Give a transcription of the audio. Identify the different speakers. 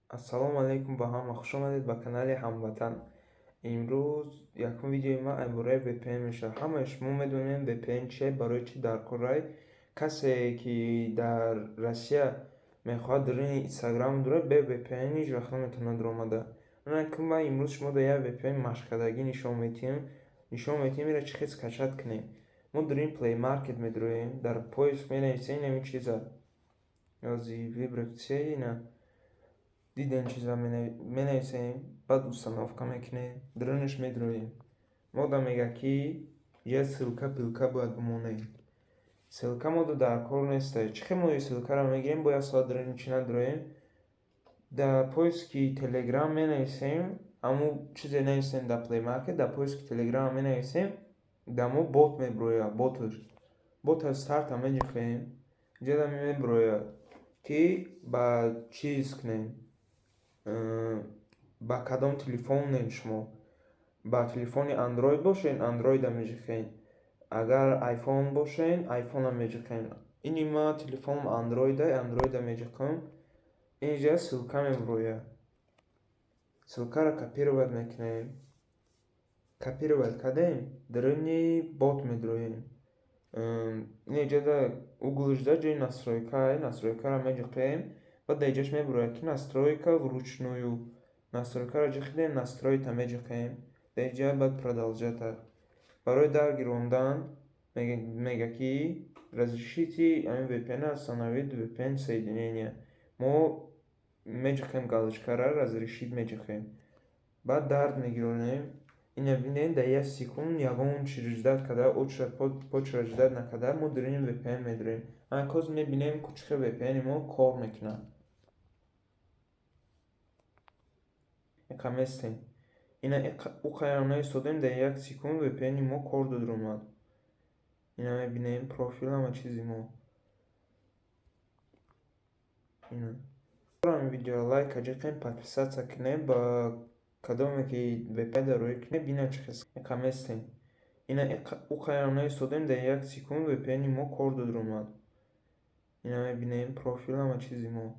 Speaker 1: Ассалому алайкум ба ҳама, хушомадед ба канали Ҳамватан. Имрӯз якум видеои ман ай бораи VPN мешавад. Ҳамаи шумо медонем, VPN чие, барои чӣ дар корай. Касе ки дар Россия мехоҳад даруни Инстаграм дурад, бе VPN ҳеҷ вақт наметавонад дуромада. Ки ман имрӯз шуморо як VPN машқкардагӣ нишон медиҳем. Нишон медиҳем, инро чӣ хел скачать кунем. Мо даруни Play Market медуроем, дар поиск менависем инами чиза. Ёзи выбрать все, ина дидем, чиза менависем, баъд установка мекунем, дарунаш медуроем. Мода мегӯяд, ки я ссылка пилка бояд бимонем. Ссылка мода дар кор нестае. Чӣ хел мо ин ссылкаро мегирем? Бояд соат даруни чӣ надуроем. Дар поиски Телеграм менависем, ҳамун чизе нависем дар Play Market, дар поиски Телеграм менависем, дар мо бот мебирояд, боташ. Бота старта меҷухем, инҷода мебирояд, ки ба чиз кунем, ба кадом телефонем шумо. Ба телефони Андроид бошен, Андроида меҷухем. Агар Айфон бошен, Айфона меҷухем. Ини ма телефонам Андроида, Андроида меҷухам. Инҷа ссылка мебирояд. Ссылкаро копировать мекунем. Копировать кардем, даруни бот медуроем. Инҷода углушда ҷои настройка, настройкаро меҷухем, баъд дар инҷош мебирояд, ки настройка вручную. Настройкаро ҷухидем, настроитьа меҷухем. Дар инҷа баъд продолжать. Барои дар гирондан мегӯяд, ки разрешите ҳамин VPN, остановить VPN соединение. Мо меҷухем галочкаро, разрешить меҷухем. Баъд дард мегиронем. Ина бинед, дар як секунд ягон чи ждать карда, очередь ждать накарда, мо даруни VPN медуроем. Ҳозир мебинем, чӣ хел VPN-и мо кор мекунад. Иқа местем. Ина уқаям наистодем, дар як секунд VPN-и мо кор додуромад. Ина мебинем, профил, ҳама чизи мо. Ина. Видеоро лайк ҷиқем, подписаться кунем, ба кадоме ки VPN дароӣ кунем, бинам чӣ хел. Иқа местем. Ина уқаям наистодем, дар як секунд VPN-и мо кор додуромад. Ина мебинем, профил, ҳама чизи мо.